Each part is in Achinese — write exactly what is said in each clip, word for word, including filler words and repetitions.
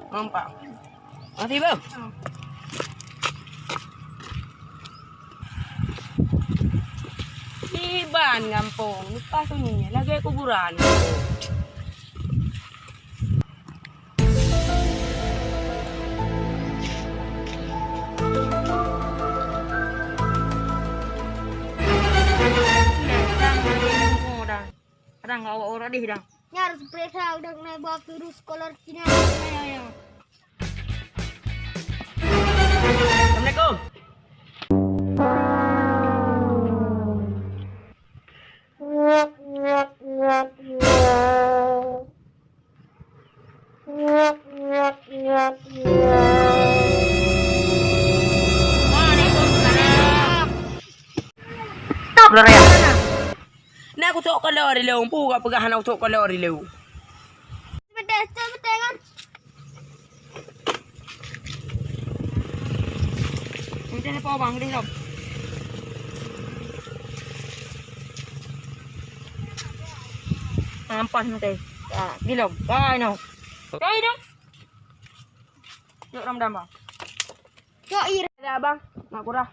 Nampak. Makasih, Bang. Iban gampông, lepas tu ni lagèe kuburan. Kadang awak orang deh dah. Nyan harus periksa udah kena bawa virus kolor Cina. Ya, ya, ya. Assalamualaikum. Waalaikumsalam. Stop lah, Raya. Nah, aku tok kolor di lung. Pu ka peugah hana tok kolor di lung. Betul, betul, betul kan? Mungkin apa bang, di lom. Ampas nanti. Ya, di lom. Bye, no. Bye, dong. Yuk, ram dam, bang. Cok, ira. Ada, bang. Nak kurah.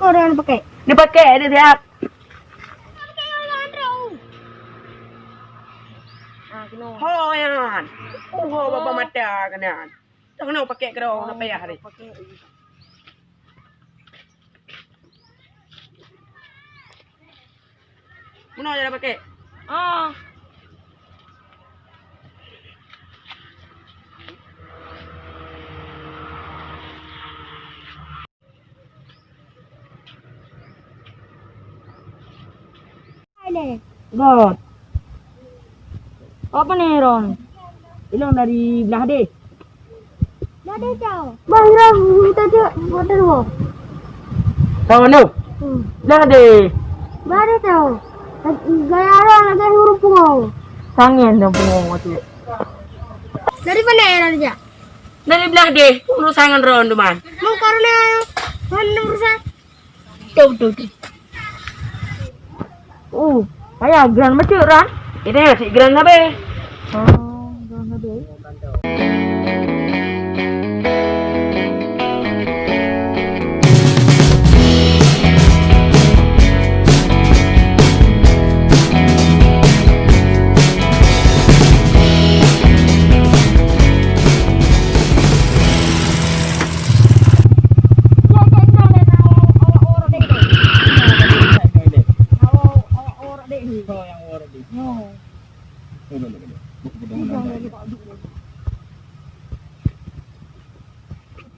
Kau dah pakai? Dia pakai, dia siap. Ho yan. Oh, ho baba mata keunan. Tang no pakai keudroe, na payah deh. Meunoe cara pakai. Ah. Hai le. Got. Apa ni, Ron? Ilong dari belah deh. Blah deh tau. Bang, Ron, kita cek water wo. Tahu ni? Hmm. Blah deh. Blah deh tau. Gaya Ron lagi huruf pungo. Sangen dong pungo tu. Dari mana ya, Ron, jak? Dari belah deh, urusan ngon Ron tu, man. Mau karena mana urusan? Betul, betul, betul. Oh, payah gran macam Ron. Ini masih gran habis. Oh, gran habis.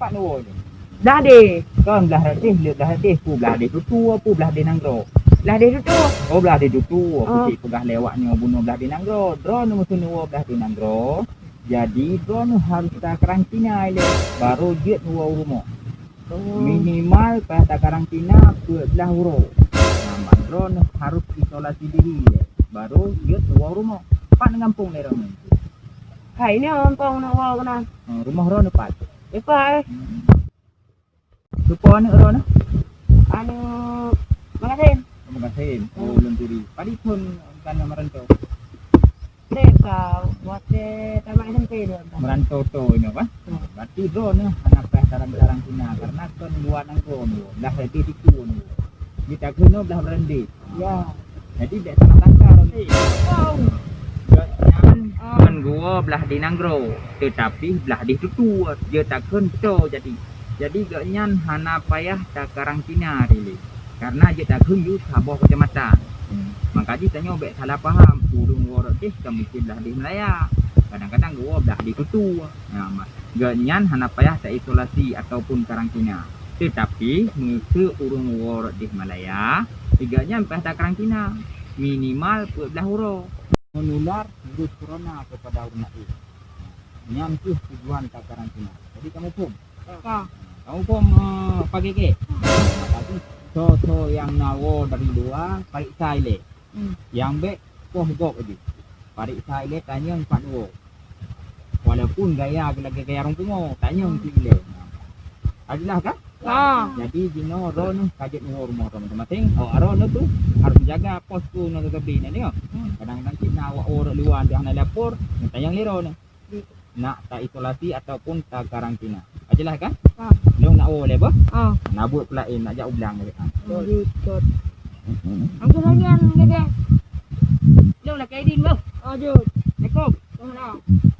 Pat nuwoe nyoe? Blah deh. Kon blah deh, le blah deh. Peue blah deh tutoe, peue blah deh nanggroe. Blah deh tutoe. Oh, blah deh tutoe. Oh. Putih peugah lé awak nyoe bunoe blah deh nanggroe. Droeneuh meuteun nuwoe blah deh nanggroe. Jadi, droeneuh harôh takarantina ilèe, barô jeuet nuwoe u rumoh. Oh. Minimal payah takarantina peuet blah uroe. Nah, droeneuh harôh isolasi diri ilèe, barô jeuet nuwoe u rumoh. Pat gampông lé droeneuh? Hai, nyoe gampông na woe keunan. Oh, rumoh droeneuh pat? Dipat, eh. Hmm. Soe po aneuk droeneuh? Aneuk Makasin. Makasin. Oh, ulôn turi. Padum thôn ka na meurantô? Deh ka, watèe tamat S M P dua. Meurantô to nyoe, bah? Hmm. Berarti droeneuh hana payah takarantina karena kon luwa nanggroe nyoe, blah deh tutoe nyoe. Di takheun nyoe blah berandi. Ya. Jadi, bèk salah sangka lom. Wow. Gobnyan, ah, kon geuwoe blah di nanggroe, teutapi blah di tutoe, jeuet takheun to jadi. Jadi, gobnyan hana payah takarantina dilèe, karena jeuet takheun yue saboh keucamatan. Hmm. Maka jih tanyoe bèk salah paham, ureueng woe rot deh ka meusti blah di Malaya. Kadang-kadang geuwoe blah di tutoe. Nah, ma-, gobnyan hana payah taisolasi ataupun karantina. Teutapi, meuseu ureueng woe rot deh Malaya, gobnyan payah takarantina, minimal peuet blah uroe. Menular virus corona kepada orang lain. Nyan kheueh tujuan takarantina. Jadi, kamoe phom? Ka. Kamoe phom, eh, P G G? Maka tu, soe-soe nyang na woe dari luwa, pareksa ilèe. Hmm. Nyang bèk poh gob jih. Pareksa ilèe, tanyong pat woe. Walaupun gaya lagèe gaya ureueng pungo, tanyong cit ilèe. Adalah kan? Ah. Jadi jinoe droeneuh ka jeuet nyoe rumoh droeneuh masing-masing. Oh, droeneuh tu harus jaga pos tu nyoe teubi na nyoe. Kadang-kadang cit na awak ureueng luwa tu hana lapor, tayang lé droeneuh. Nak ta isolasi ataupun ta karantina. Adalah kan? Ah. Lôn nak woe lé bah. Ah. Nak buet pula eh nak jak ublang lé. Lanjut. Angkat tangan, Dede. Lôn nak kaidin bah. Lanjut. Assalamualaikum. Waalaikumsalam.